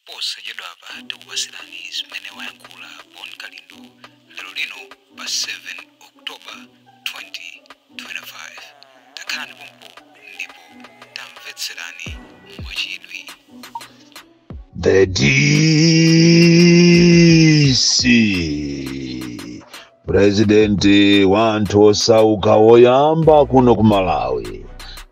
Posachedwapa tikupatsirani zimene wayankhula Bon Kalindo lero lino pa 7 October 2025. Takhalani pompo ndipo tamvetserani mwachidwi. The DC President wa anthu osauka woyamba kuno ku Malawi.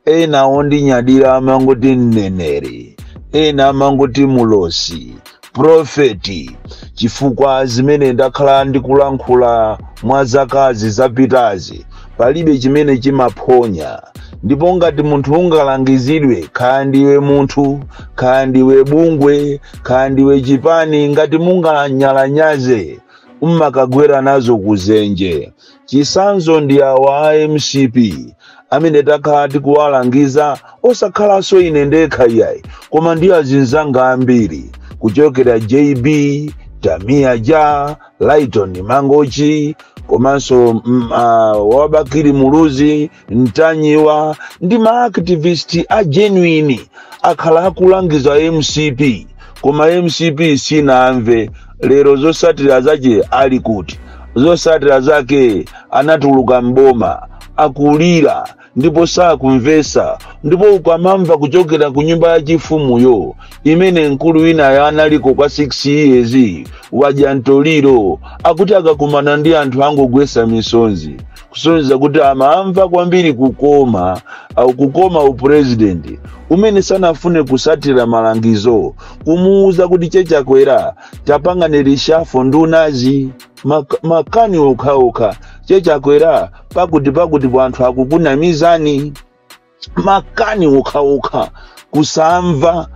Ena ondinyadira amangoti mneneri, ena amangoti mulosi, profeti, chifukwa zimene ndakhala ndikulankhula mwa zakazi zapitazi palibe chimene chimaphonya. Ndipo ngati munthu ungalangizidwe, kaya ndiwe munthu, kaya ndiwe bungwe, kaya ndiwe chipani, ngati munganyalanyaze, mmakagwera nazo kuzenje. Chisanzo ndi awa a MCP amene takhala tikuwalangiza, osakhalanso ine ndekha iyayi, koma ndi azinzanga ambiri, kuchokera JB, Tamia Ja, Lighton Mangochi, komanso Wabakiri Muluzi, Mtanyiwa ndi maactivist a genuine akhala akulangiza MCP, koma MCP sinamve. Lero zosatira zache ali kuti? Zosatira zake anatuluka mboma, akulira ndipo sakumvesa. Ndipo ukamamva kuchokera ku nyumba ya chifumuyo imene mkulu wina analiko kwa 6 years, wadya ntoliro, akuti akakumana ndi anthu angogwesa misonzi, kusonyeza kuti amamva kwambiri kukoma au kukoma upresident umene sanafune kusatira malangizo, kumuuza kuti chechakwera, tapangane reshuffle ndunazi. Makani okhaokha. Chechakwera, pakuti pakuti anthu akukunamizani. Makani okhaokha, kusamva,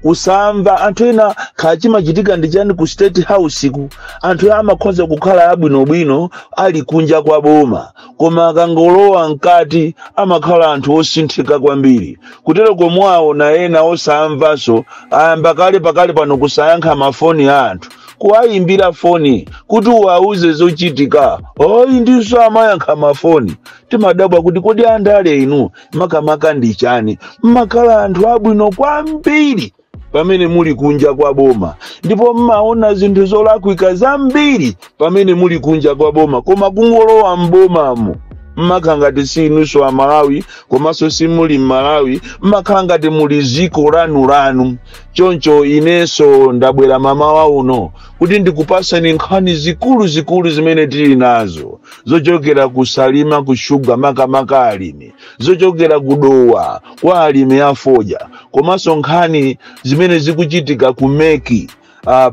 kusamva. Anthu ena khachimachitika ndi chani ku State House ku? Anthu amakhoza kukhala abwinobwino ali kunja kwa boma, koma akangolowa mkati amakhala anthu osinthika kwambiri. Kutero komwawo ena osamvanso ayamba kale pakale pano kusayankha mafoni a anthu, kuwayimbira foni kuti uwauze zochitika, oyi ndinso amayankha mafoni. Timadabwa kuti kodi andale inu makamaka ndi chani? Mmakhala anthu abwino kwambiri pamene muli kunja kwa boma, ndipo mmaona zinthu zolakwika zambiri pamene muli kunja kwa boma, koma kungolowa mbomamo mmakhala ngati si inunso Amalawi, komanso simuli Mmalawi, mmakhala ngati muli ziko lanu lanu. Choncho inenso ndabwera mamawa uno kuti ndikupasani nkhani zikulu zikulu zimene tili nazo, zochokera kusalima ku shuga, makamaka alimi, zochokera kudowa kwa alimi afodya, komanso nkhani zimene zikuchitika ku MEC,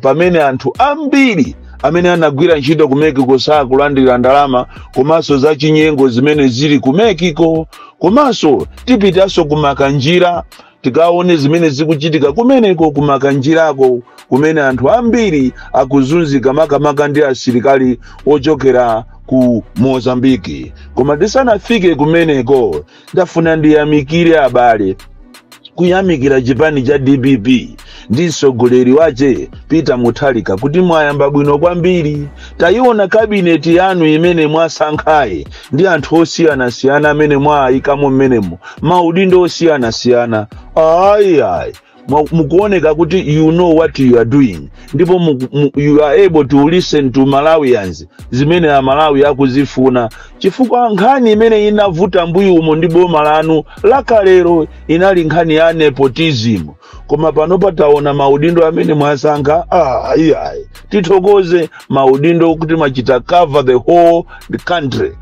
pamene anthu ambiri amene anagwira ntchito ku MEC kusakulandira ndalama, komanso zachinyengo zimene zili ku MEC-ko. Komanso tipitanso ku Makanjira, tikaone zimene zikuchitika kumeneko ku Makanjirako, kumene anthu ambiri akuzunzika makamaka ndi asilikali ochokera ku Mozambiki. Koma tisanafike kumeneko, ndafuna ndiyamikire abale, kuyamikira chipani cha DPP ndi mtsogoleri wache Peter Mutharika kuti mwayamba bwino kwambiri. Tayiona kabineti yanu imene mwasankhayi ndi anthu osiyanasiyana amene mwayikamo mmenemo maudindo osiyanasiyana. Ayi ayi, mukuoneka kuti you know what you are doing, ndipo you are able to listen to Malawians, zimene Amalawi akuzifuna, chifukwa nkhani imene inavuta mbuyo umo ndi boma lanu lakalero inali nkhani ya nepotism. Koma pano pataona maudindo amene mwasankha, ayi ayi, tithokoze maudindo kuti machita cover the whole the country,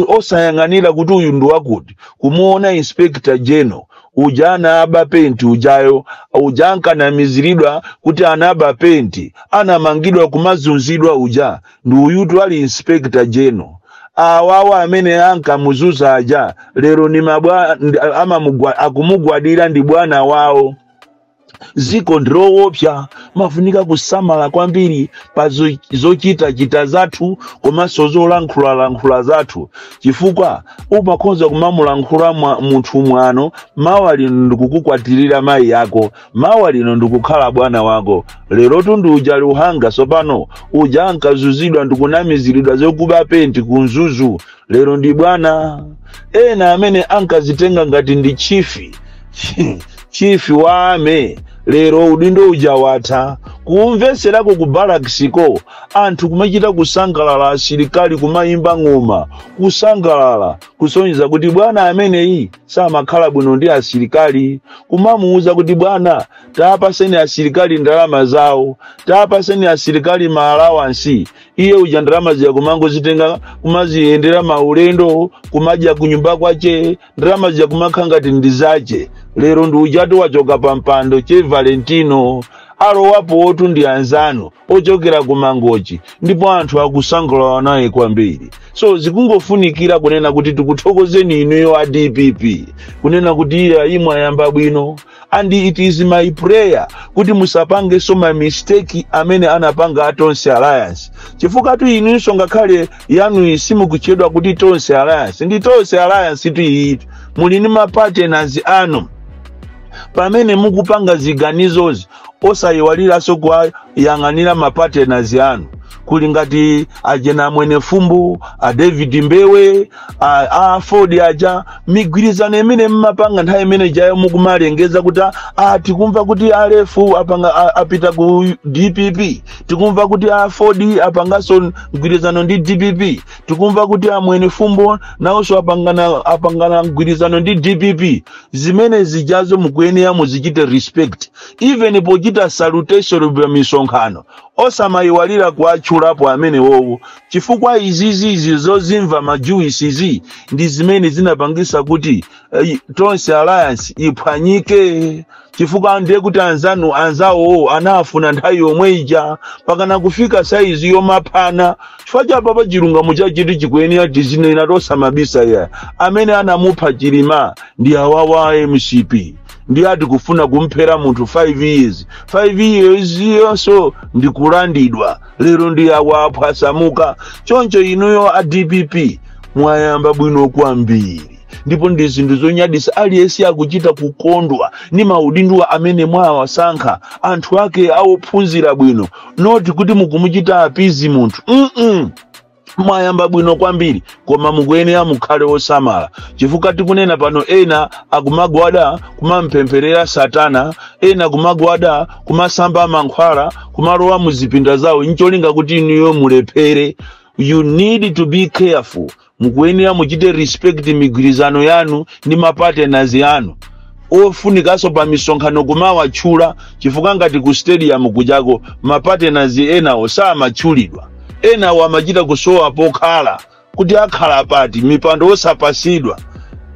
osayang'anira kuti uyu ndi wakuti. Kumuona Inspector General uja anaba penti ujayo, uja ankanamiziridwa kuti anaba penti, anamangidwa kumazunzidwa uja, ndi uyutu ali Inspector General. Awawa amene ankamuzuza aja lero ni mabwa akumugwadira, ndi bwana wawo. Ziko ndilowoopsa, mafunika kusamala kwambiri pa zochitachita zathu komanso zolankhulalankhula zathu, chifukwa umakhoza kumamulankhula munthu mwano, mawa lino ndikukukwatirira mayi yako, mawa lino ndikukhala bwana wako. Lero tundu uja Luhanga sopano uja ankazuzidwa ndikunamiziridwa zokuba penti ku Mzuzu, lero ndi bwana. Ena amene ankazitenga ngati ndi chief wa army. Lero udindo uja watha. Kumveserako ku barracksiko, anthu kumachita kusangalala, asilikali kumayimba ng'oma kusangalala, kusonyeza kuti bwana ameneyi samakhala bwino ndi asilikali, kumamuwuza kuti, "Bwana, taapaseni asilikali ndalama zawo, taapaseni asilikali ma allowance." Iye uja ndalama zija kumangozitenga, kumaziyendera maulendo, kumadya kunyumba kwache, ndalama zija kumakhala ngati ndi zache. Lero ndi ujatu wachoka pa mpando. Che Valentino alowapo otu ndi anzanu ochokera ku Mangochi, ndipo anthu akusangalala naye kwambiri. So zikungofunikira kunena kuti tikuthokozeni inuyo a DPP, kunena kuti iya, imwe ayamba bwino. And it is my prayer kuti musapangenso ma mistake amene anapanga a Tonse Alliance, chifukwa tu inunso ngakhale yanu simukuchedwa kuti Tonse Alliance, ndi Tonse Alliance tu iyitu, muli ndi ma partners anu. Pamene mukupanga ziganizozi, osayiwaliranso kuwayang'anira ma partners anu. Kuli ngati ajena Mwenefumbo, a David Mbewe, a Ford aja, migwirizano imene mmapanga nthawi imene jayo, mukumalengeza kuti a tikumva kuti alefu apanga apita ku DPP, tikumva kuti a Ford apanganso mgwirizano ndi DPP, tikumva kuti a Mwenefumbo nawonso apangana mgwirizano ndi DPP. Zimene zijazo mukuyenera muzichite respect. Even pochita salutation pa misonkhano, osamayiwalira kuatchulapo amene wowo, chifukwa izizizi zozimva majuisizi ndi zimene zinapangisa kuti Tonse Alliance iphwanyike, chifukwa ndiye kuti anzanu anzawowo anafuna nthawi yomwe ija pakana kufika saizi yomaphana. Chifukwa chapa chilungamo chachitu chikuyenera tizinena, tosamabisa ya. Amene anamupha Chilima ndi awawa MCP. Ndi ati kufuna kumphera munthu 5 years, 5 years yonso ndikulandidwa. Lero ndi awa aphwasamuka. Choncho inuyo a DPP mwayamba bwino kwambiri, ndipo ndi zinthu zonyadisa. Aliyense akuchita kukondwa ndi maudindo amene mwawasankha, anthu ake awophunzira bwino, not kuti mukumuchita appease munthu. Mwayamba bwino kwambiri, koma mukuyenera mukhale osamala, chifukwa tikunena pano ena akumagwada kumampempherera satana, ena kumagwada kumasamba mankhwala, kumalowa muzipinda zawo ncholinga kuti inuyo mulephere. You need to be careful. Mukuyenera muchite respect migwirizano yanu ndi mapartners yanu. Ofunikanso pa misonkhano kumawatchula, chifukwa ngati ku stadium kujako mapartners enawo samatchulidwa, enawo amachita kusowa pokhala kuti akhala pati, mipando osapasidwa.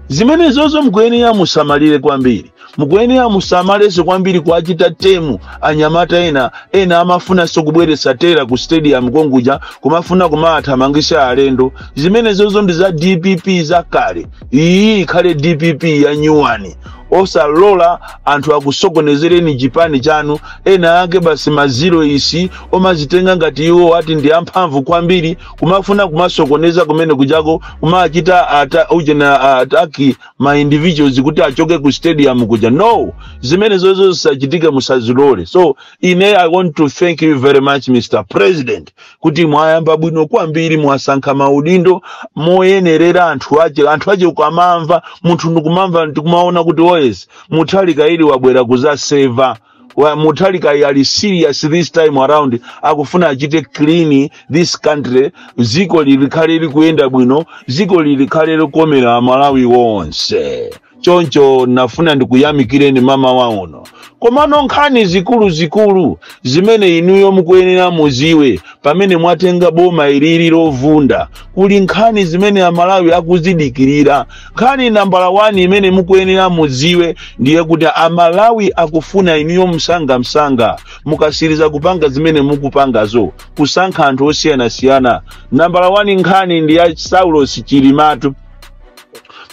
Zimene zozo mukuyenera musamalire kwambiri. Mukuyenera musamalenso kwambiri kuachita tame anyamata ena. Ena amafunanso kubweretsa terror ku stadium konkuja, kumafuna kumathamangisa alendo. Zimene zozo ndi za DPP zakale. Iyi ikhale DPP ya nyuwani, osalola anthu akusokonezereni chipani chanu. Ena ake basi maziro isi omazitenga ngati iwo ati ndi amphamvu kwambiri, kumafuna kumasokoneza kumene kujako, kumachita ata ujena attack ma individuals kuti achoke ku stadium kuja. No, zimene zozo zisachitike, musazilole. So ine I want to thank you very much, Mr President, kuti mwayamba bwino kwambiri. Mwasankha maudindo moyenerera anthu ache. Anthu ache ukamamva munthu ndikumamva, ndikumaona kuti oyes, Mutharika ili wabwera kuzaseva wa Mutharika ali serious this time around, akufuna achite clean this country, ziko lilikhale likuyenda bwino, ziko lilikhale likomera Amalawi wonse. Choncho nafuna ndikuyamikireni mama wauno. Komano nkhani zikulu zikulu zimene inuyo mukuyenera muziwe pamene mwatenga boma ilili lovunda, kuli nkhani zimene Amalawi akuzidikirira. Nkhani nambala 1 imene mukuyenera muziwe ndiye kuti Amalawi akufuna inuyo msangamsanga, mukasiriza kupanga zimene mukupangazo, kusankha anthu osiyanasiyana, nambala 1 nkhani ndi ya Saulos Chilimatu.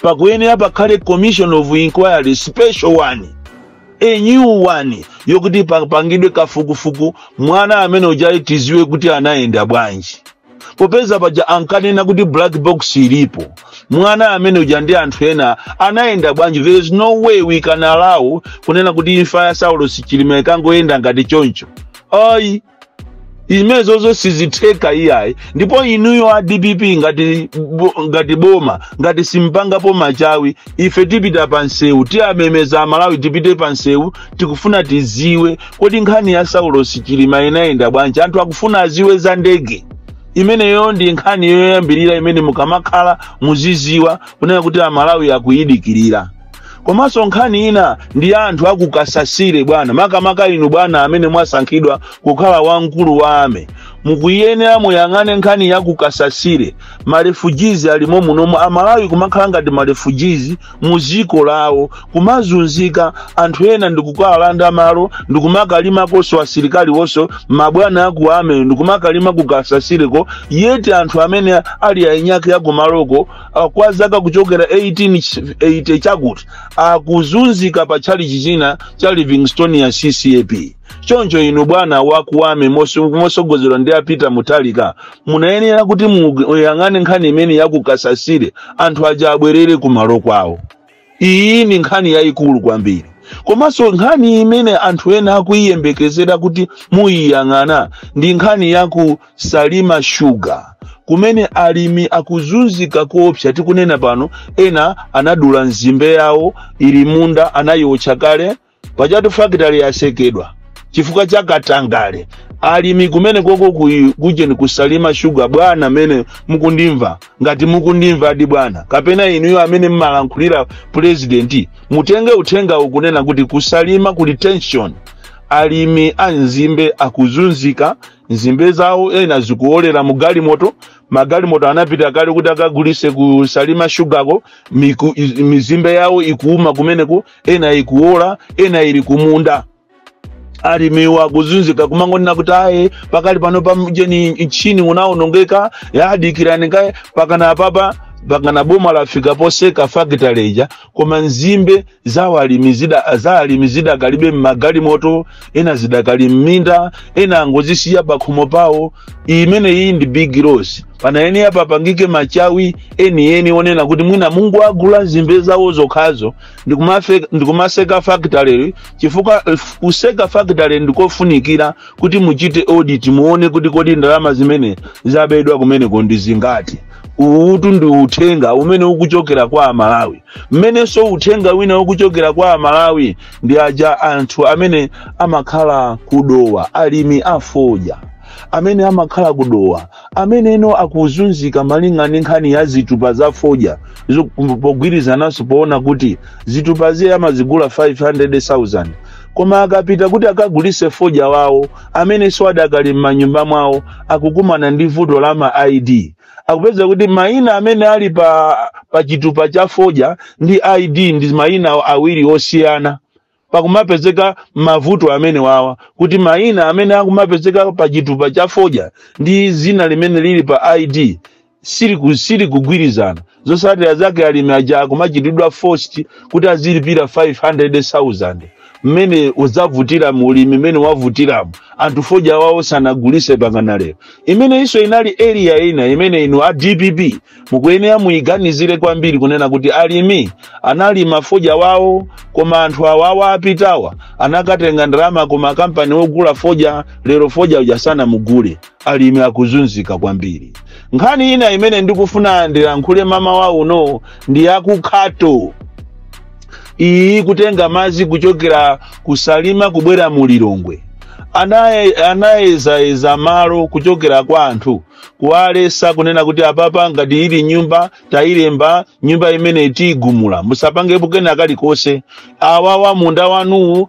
Pakuyenera pakhale commission of inquiry, special one, a new one, yokuti papangidwe kafukufuku mwana amene ujayi, tiziwe kuti anayenda bwanji, popeza paja ankanena kuti black box ilipo. Mwana amene uja ndi anthu ena anayenda bwanji? There is no way we can allow kunena kuti imfa ya Saulos Chilima ikangoyenda ngati choncho, ayi. Imenezozo sizitheka iyayi. Ndipo inuyo a DPP, ngati boma, ngati simpangapo machawi, ife tipita pa nsewu, tiyamemeza Amalawi tipite pa nsewu. Tikufuna tiziwe, kodi nkhani ya Saulos Chilima inayenda bwanji? Anthu akufuna aziwe za ndege imeneyo. Ndi nkhani yoyambirira imene mukamakhala muziziwa kunena kuti Amalawi akuyidikirira. Komanso nkhani ina ndi anthu akukasasire, bwana, makamaka inu bwana amene mwasankhidwa kukhala wamkulu wa army, mukuyenera muyang'ane nkhani ya kukasasire. Ma refugees alimo munomo. Amalawi kumakhala ngati ma refugees mu ziko lawo, kumazunzika. Anthu ena ndikukalanda malo, ndikumakalimakonso asilikali wonso, mabwana aku army, ndikumakalima kukasasireko, yet anthu amene ali ainyake akumaloko kwa zaka kuchokera 1880 chakuti akuzunzika pa tchalichi china cha Livingstonia CCAP. Choncho inu bwana waku army, mosogozedwa ndi a Peter Mutharika, munayenera kuti muyang'ane nkhani imene yakukasasire, anthu aja abwerere kumalo kwawo. Iyi ni nkhani yayikulu kwambiri. Komanso nkhani imene anthu ena akuyiyembekezera kuti muyiyang'ana ndi nkhani yaku Salima Sugar, kumene alimi akuzunzika koopsa. Tikunena pano, ena anadula nzimbe yawo ili munda, anayotcha kale. Pachatu factory yasekedwa chifukwa cha katangale. Alimi kumene koko kujeni kusalima Shuga, bwana amene mukundimva, ngati mukundimva adi bwana, kapena inuyo amene mmalankhulira president, mutenge uthenga ukunena kuti kusalima kuli tension. Alimi a nzimbe akuzunzika, nzimbe zawo ena zikuolera mu galimoto. Magalimoto anapita kale kuti akagulise kusalima shugako. Mizimbe yawo ikuuma kumeneko, ena ikuola, ena ili kumunda. Alimiwa akuzunzika, kumangonena kuti aye, pakali pano pamjeni nchini unawonongeka, yadikirani kaye. Pakana papa pakana boma lafika poseka factory ija, koma nzimbe za alimi zidakalibe mmagalimoto, ena zidakali mminda, ena angozisiya pakhomo pawo. Imene iyi ndi big loss. Panayenera papangike machawi enieni onena kuti mwina Mungu agula nzimbe zawo zokhazo ndikumaseka factory, chifukwa kuseka factory ndikofunikira kuti muchite audit, muone kuti kodi ndalama zimene zabedwa kumeneko ndi zingati. Uwutu ndi uthenga umene ukuchokera kwa Amalawi. Mmenenso uthenga wina ukuchokera kwa Amalawi ndi aja anthu amene amakhala kudowa, alimi afodya amene amakhala kudowa, amene eno akuzunzika malinga ndi nkhani ya zitupa za fodya, pogwirizananso poona kuti zitupa ziye amazigula 500,000, koma akapita kuti akagulise fodya wawo, amene so adakali m'manyumba mwawo, akukumana ndi vuto la ma ID. Akupeza kuti mayina amene ali pa chitupa cha fodya ndi ID ndi mayina awiri osiyana. Pakumapezeka mavuto amene wawa, kuti mayina amene akumapezeka pa chitupa cha fodya ndi zina limene lili pa ID sili kugwirizana. Zotsatira zake, alimi aja akumachitidwa forced kuti azilipira 500,000. Mmene udzavutira mulimi, mmene wavutiramo anthu, fodya wawo sanagulise pakana lero. Imene iso inali area ina imene inu a DPP mukuyenera muyiganizire kwambiri, kunena kuti alimi analima fodya wawo, koma anthu awawa apitawa anakatenga ndalama ku makampani ogula fodya. Lero fodya uja sanamugule, alimi akuzunzika kwambiri. Nkhani ina imene ndikufuna ndilankhule mama uno ndi yakukhato iyi, kutenga madzi kuchokera kusalima kubwera mu Lilongwe. Anayezayeza malo kuchokera kwa anthu, kuwalesa kunena kuti apapa ngati ili nyumba tayilemba, nyumba imene tiyigumula, musapangepo kena kalikonse. Awawa munda wanuwu,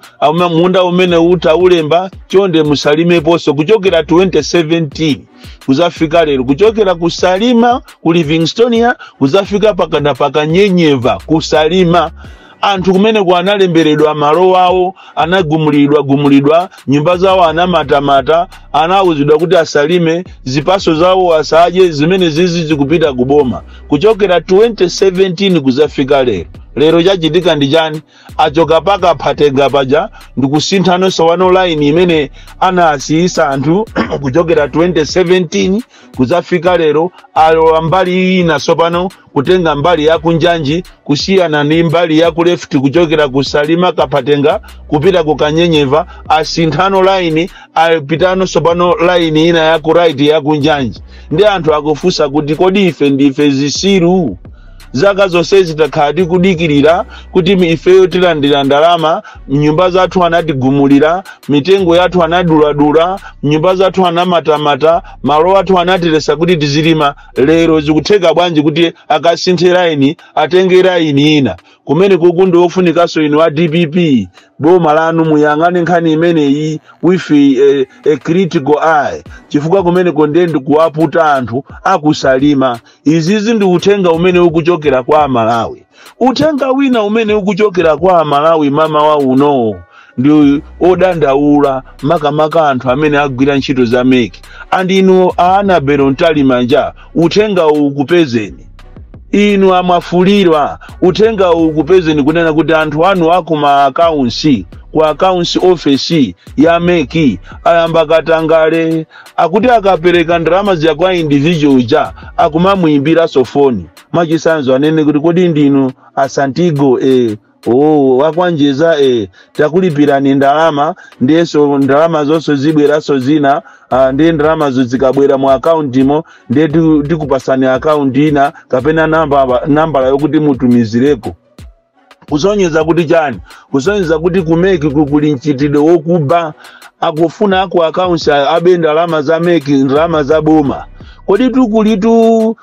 munda umene utaulemba, chonde musalimeponso. Kuchokera 2017 kuzafika lero, kuchokera kusalima ku Livingstonia kuzafika pakana pakanyenyeva kusalima, anthu kumeneko analemberedwa malo awo, anagumulidwa gumulidwa nyumba zawo, anamatamata, anawuzidwa kuti asalime, zipaso zawo asadye, zimene zizi zikupita kuboma. Kuchokera 2017 kuzafika lero, Lero chachitika ndi chani? Achoka paka Phatenga paja ndikusinthanonso wano line imene anasiyisa anthu kuchokera 2017 kudzafika lero. Alowa mbali ina sopano, kutenga mbali ya kunjanji kusiyana ndi mbali ya ku left, kuchokera ku Salima Kaphatenga kupita ku Kanyenyeva. Asinthano line, apitano sopano line ina ya ku right ya kunjanji. Ndi anthu akufunsa kuti, kodi ife ndife zisiru? Zaka zonsezi takhala tikudikirira kuti ifeyo tilandira ndalama. Nyumba zathu anatigumulira, mitengo yathu anaduladula, nyumba zathu anamatamata, malo athu anatilesa kuti tizilima. Lero zikutheka bwanji kuti akasinthe line, atenge line ina? Kumene kuku ndi ofunikanso inu a DPP, boma lanu muyang'ane nkhani imeneyi with a critical eye, chifukwa kumeneko ndiye ndikuwaputa anthu akusalima. Izizi ndi uthenga umene ukuchokera kwa Amalawi. Uthenga wina umene ukuchokera kwa Amalawi mamawa uno ndi odandaula, makamaka anthu amene agwira ntchito za MEC. And inu a Annabel Mtalimanja, uthenga uwu kupezeni. Inu amwafulirwa, uthenga uwu kupezeni, kunena kuti anthu anu akuma accounts, ku accounts office ya MEC, ayamba katangale. Akuti akapereka ndalama zija kwa individual uja, akumamuyimbiraso foni. Mwachisanzo, anene kuti, "Kodi ndinu asantigo oh, wakwanjeza? Takulipirani ndalama, ndiyeso ndalama zonse zibweraso zina. Ndiye ndalamazo zikabwera mu akaunti-mo, ndiye tikupasani akaunti ina kapena nambala yokuti mutumizireko." Kusonyeza kuti chani? Kusonyeza kuti ku MEC kuli mchitidwe wokuba. Akufuna aku accounts abe ndalama za MEC, ndalama za boma. Kodi tukulitu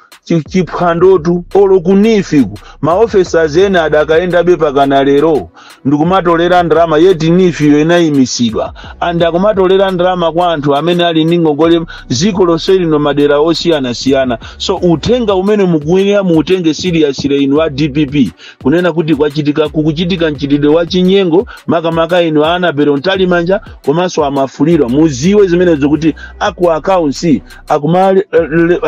chiphwandotu olo ku NEEF ku ma officers ena adakayendabe pakana lero ndikumatolera ndalama, yet NEEF yo inayimisidwa, and akumatolera ndalama kwa anthu amene ali ndi ngongole dziko lonse lino, madera osiyanasiyana. So uthenga umene mukuyenera muutenge seriously inu a DPP, kunena kuti kwachitika, kukuchitika mchitidwe wa chinyengo, makamaka inu a Annabel Mtalimanja komanso amafulirwa. Muziwe zimenezo kuti aku accounts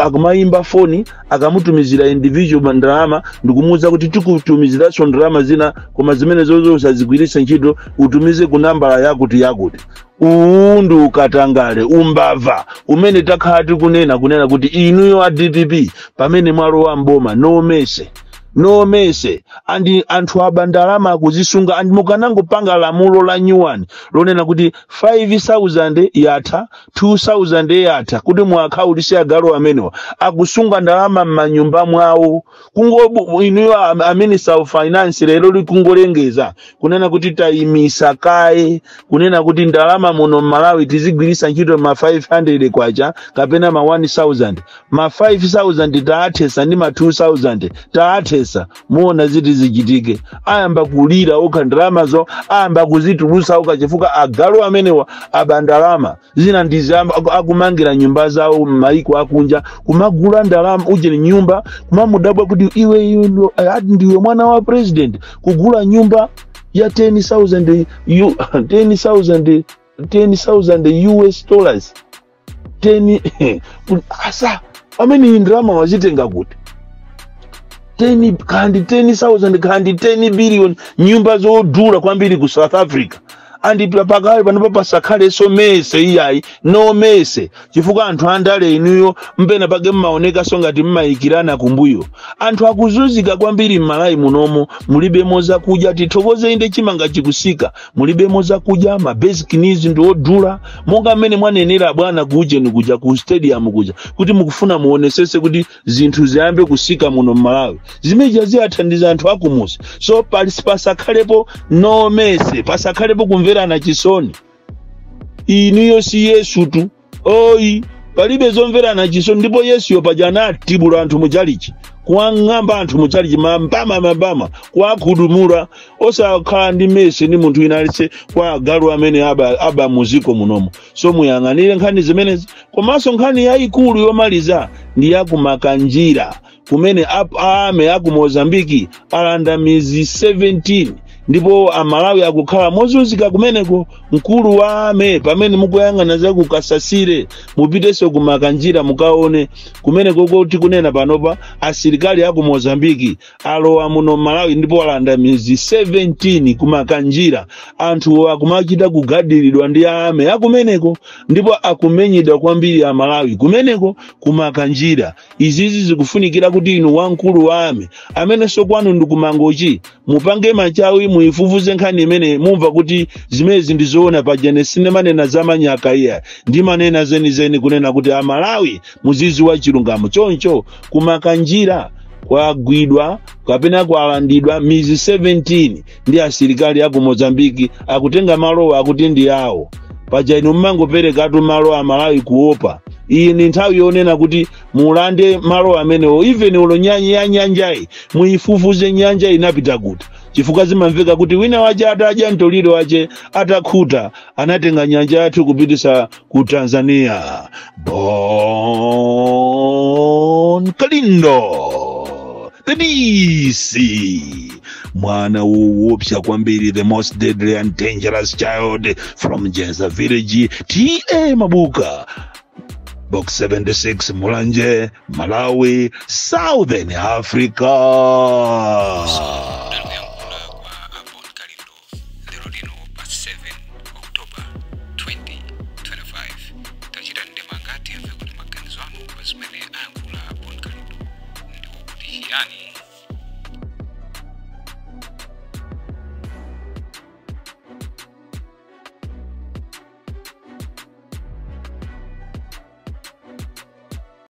akumayimba foni akamutumizira individual ndalama ndikumuwuza kuti, "Tikutumiziranso ndalama zina, koma zimene zozo usazigwiritse ntchito, utumize ku nambala yakuti yakuti." Uwu ndi ukatangale, umbava umene takhala tikunena, kunena kuti inuyo a DPP pamene mwalowa mboma, no mercy, no mercy. And anthu aba ndalama akuzisunga, and mukanangopanga lamulo la nyuwani lonena kuti 5000 yatha, 2000 yatha, kuti muakhaulise agalu amenewa akusunga ndalama m'manyumba mwawo. Kungo inuyo a Minister of Finance lero likungolengeza kunena kuti tayimisa kaye kunena kuti ndalama muno m'Malawi tizigwirisa ntchito ma 500 kwacha kapena ma 1000, ma 5000 taathesa ndi ma 2000 taathesa, muona ziti zichitike. Ayamba kulira okha, ndalamazo ayamba kuzitulusa okha, chifukwa agalu amenewa aba ndalama zina ndizamba akumangira nyumba zawo m'maiko akunja, kumagula ndalama ujeni nyumba, kumamudabwa kuti iwe, iwe ati ndiwe mwana wa president, kugula nyumba ya 10,000 10,000 10,000 US dollars, 10 asa amene iyi ndalama wazitenga kuti? 10 kandi 10,000 kandi 10 billion, nyumba zodula kwambiri ku South Africa. And pakali panopa pasakhalenso mercy, iyayi, no mercy, chifukwa anthu andale inuyo mpena pake mmaonekanso ngati mmayikirana kumbuyo. Anthu akuzunzika kwambiri m'Malawi munomo, mulibemo zakudya. Tithokoze inde chimanga chikusika, mulibemo zakudya, ma basic needs ndi odula. Monga mmene mwanenera bwana kuujeni kuja, ku stadium kuja, kuti mukufuna muonesese kuti zinthu ziyambe kusika muno m'Malawi, zimeneja ziyathandiza anthu akumuzi. So pasakhalepo no mercy, pasakhalepo kumverana chisoni. Inuyo si Yesu tu oyi, palibe zomverana chisoni. Ndipo Yesuyo paja anatibula anthu muchalichi, kuwang'amba anthu muchalichi, mambama mambama, kuwakhudumula, osakhala ndi mercy ndi munthu wina aliyense kwa agalu amene aba muziko munomo. So muyang'anire nkhani zimenezi. Komanso nkhani yayikulu yomaliza ndi yakumakanjira, kumene army aku Mozambiki alanda mizi 17 Ndipo Amalawi akukhala mozunzika kumeneko. Mkulu wa army, pamene mukuyang'ana za kukasasire, mupitenso kumakanjira mukaone kumeneko kuti kunena panopa asilikali aku Mozambiki alowa muno Malawi ndipo alanda mizi 17 kumakanjira. Anthu akumachita kugadiridwa ndi army akumeneko ndipo akumenyedwa kwambiri Amalawi kumeneko kumakanjira. Izizi zikufunikira kuti inu wamkulu wa army amenenso kwanu ndi kumangochi mupange machawi, muifufuze nkhani imene, mumva kuti zimenezi ndizoona. Pajene sindimanena zamanyaka iya, ndimanena zenizeni kunena kuti Amalawi muziziwa chilungamo. Choncho kumakanjira kwagwidwa kapena kwalandidwa mizi 17 ndi asilikali aku Mozambiki, akutenga malowa akuti ndi awo. Paja inu mmangoperekatu malo Amalawi kuopa. Iyi ndi nthawi yonena kuti mulande malo amenewo. Even ulo ya nyanjayi muyifufuze, nyanja inapita kuti? Chifukwa zimamveka kuti wina wache atadya mtoliro wache, atakhuta, anatenga nyanja yathu kupitisa ku Tanzania. Bon Kalindo, the DC, mwana woopsa kwambiri, the most deadly and dangerous child from Jeza Village, TA Mabuka, Box 76, Mulanje, Malawi, Southern Africa.